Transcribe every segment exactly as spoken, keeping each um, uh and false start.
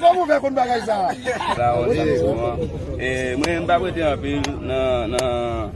Kòman w fè konn bagay sa? Sa, on, sa, souvan. E, mwen, m pa prete anpil nan, nan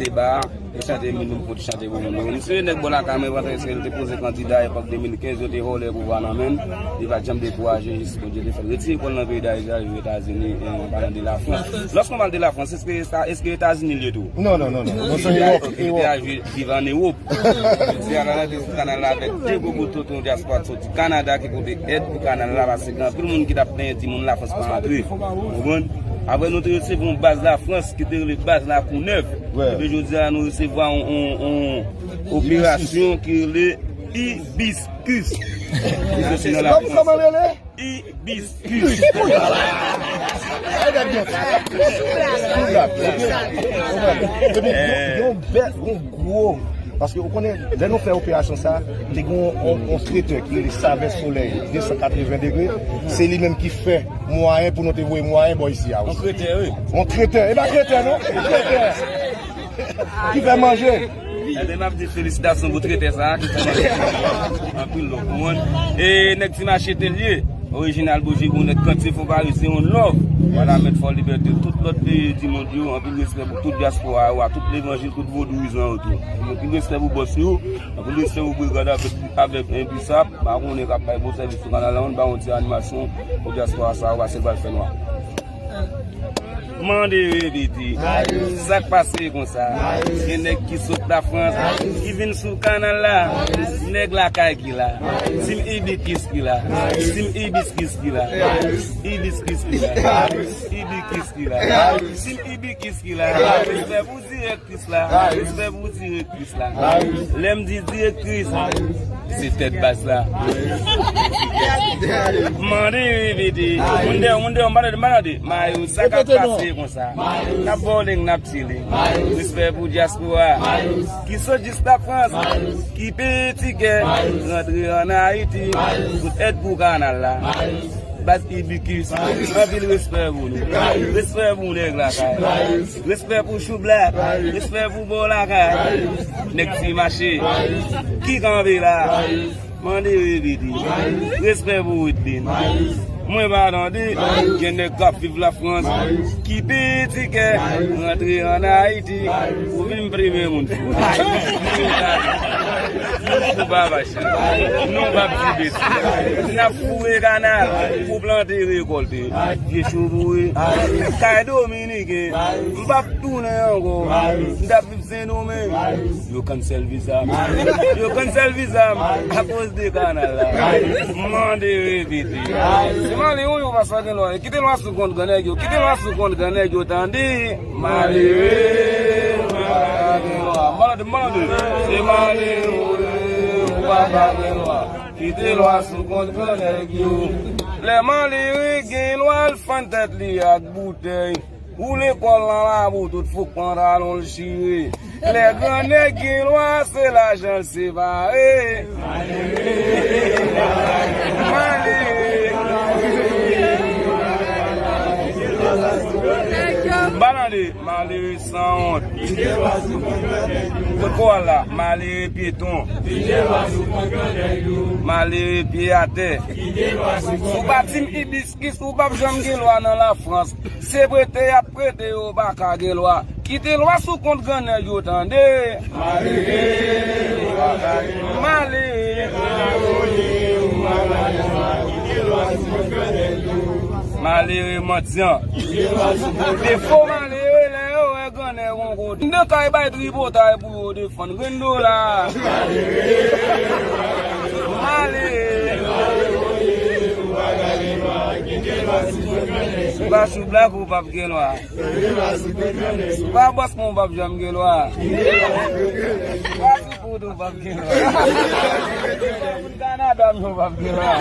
deba a. E chante moun, m konn chante pou moun. M se nèg bò lakay mwen, pandan ke l te poze kandida epòk de mil kenz, yo te vòlè pouvwa nan men l. Li pa t janm dekouraje, jis Bondye te fè l retire kò l nan peyi Dayiti, al viv Etazini, e, an palan de Lafrans. Lòske w pale de Lafrans, èske Eta-, èske Etazini l ye tou? Non, non, non, non. Non, se Ewòp, Ewòp. Viv an Ewòp. Jodi a la, n antre sou kanal la avèk de gwo bout tonton dyaspora ki soti Kanada ki pote èd pou kanal la, paske gen anpil moun ki t ap plenyen di moun Lafrans pa antre. Ou konprann? Apre nou te resevwa yon baz Lafrans ki te rele baz Lakounèv. Epi jodi a la, nou resevwa yon, yon, yon operasyon ki rele Ibiskis. Ki soti nan Lafrans. Kòman l rele? Ibiskis. Epi, yon, yon bèl, yon gwo. Paske ou konnen, lè nou fè operasyon sa, te gen yon, yon, yon tretè ki rele Savè Solèy, de san katreven degre. Se li menm ki fè mwayen pou nou te voye mwayen bò isi a osi. Yon tretè, wi. Yon tretè, e pa tretè, non? Yon tretè. Ki fè manje. Ebyen, m ap di felisitasyon pou tretè sa a ki fè manje anpil lòt moun. E nèg Ti Mache te l ye, orijinal Bouji Bonèt, Kantye Fon Pari, se yon love. Wala, mèt Fò Libète, tout lòt peyi di mond yo, anpil respè pou tout dyaspora yo, a tout levanjil, tout vodouyizan yo tou. Anpil respè pou bòs yo, anpil respè pou brigad avèk, avèk, e, Bisap, pa konnen k ap bay bon sèvis sou kanal la, m ba yon ti animasyon pou dyaspora sa yo, pase l pral fè nwa. Mande repete. Sa k pase konsa? Gen nèg ki sot Lafrans, ki vin sou kanal la. Nèg lakay ki la. Team Ibiskis ki la. Team Ibiskis ki la. Ibiskis ki la. Ibiskis ki la. Team Ibiskis ki la. Respè pou dirèk. Direktris la, respè pou direktris la. Lè m di direktris, se tèt baz la. Mande repete. Moun dèyè, moun dèyè, m pa tande, m pa tande. Mayo, sa k ap pase konsa? N ap bowling, n ap chilling. Respè pou dyaspora. Ki sot jis Lafrans, ki peye tikè, rantre ann Ayiti, pou èd pou kanal la. Baz Ibikis, anpil respè pou nou. Respè pou nèg lakay. Respè pou Choublak. Respè pou bò lakay. Nèg Ti Mache. Ki kanpe la? Mande repete. Respè pou Witlin. Mwen pa tande, gen nèg k ap viv Lafrans, ki peye tikè, rantre ann Ayiti, pou vin premye moun fou. Nou fou pa vache. Nou p ap di betiz. N ap foure kanal pou plante rekòlte. Vye cho boure. Kay dominiken. M p ap tounen ankò. M t ap viv Sendomeng. Yo cancel viza m. Yo cancel viza m akoz de kanal la. Mande repete. Se malere w yo pa sa gen lwa. Kite lwa sou kont grannèg yo. Kite lwa sou kont grannèg yo, tande. Malere, ou pa ka gen lwa. Malade, malade. Se malere, ou pa ka gen lwa. Kite lwa sou kont grannèg yo. Lè malere gen lwa, l fann tèt li ak boutèy. Woule kò l nan labou, tout fouk pantalon l chire. Lè grannèg gen lwa, se lajan l separe. Malere. Balande, malere sanwont. Kot kò w al la, malere pyeton. Malere pye atè. Si w pa Team Ibis, Kis ou p ap janm gen lwa nan Lafrans. Se prete y ap prete yo pa ka gen lwa. Kite lwa sou kont grannèg yo, tande. Malere. Malere mandyan. Defo malere lè yo wè grannèg yon kote. Nan kay bay tripotay pou yo defann grenn dola. Malere. Ou pa Choublak ou p ap gen lwa. Ou pa Bòs mwen ou p ap janm gen lwa. Ou pa Soupoud ou p ap gen lwa. Kanada mwen ou p ap gen lwa.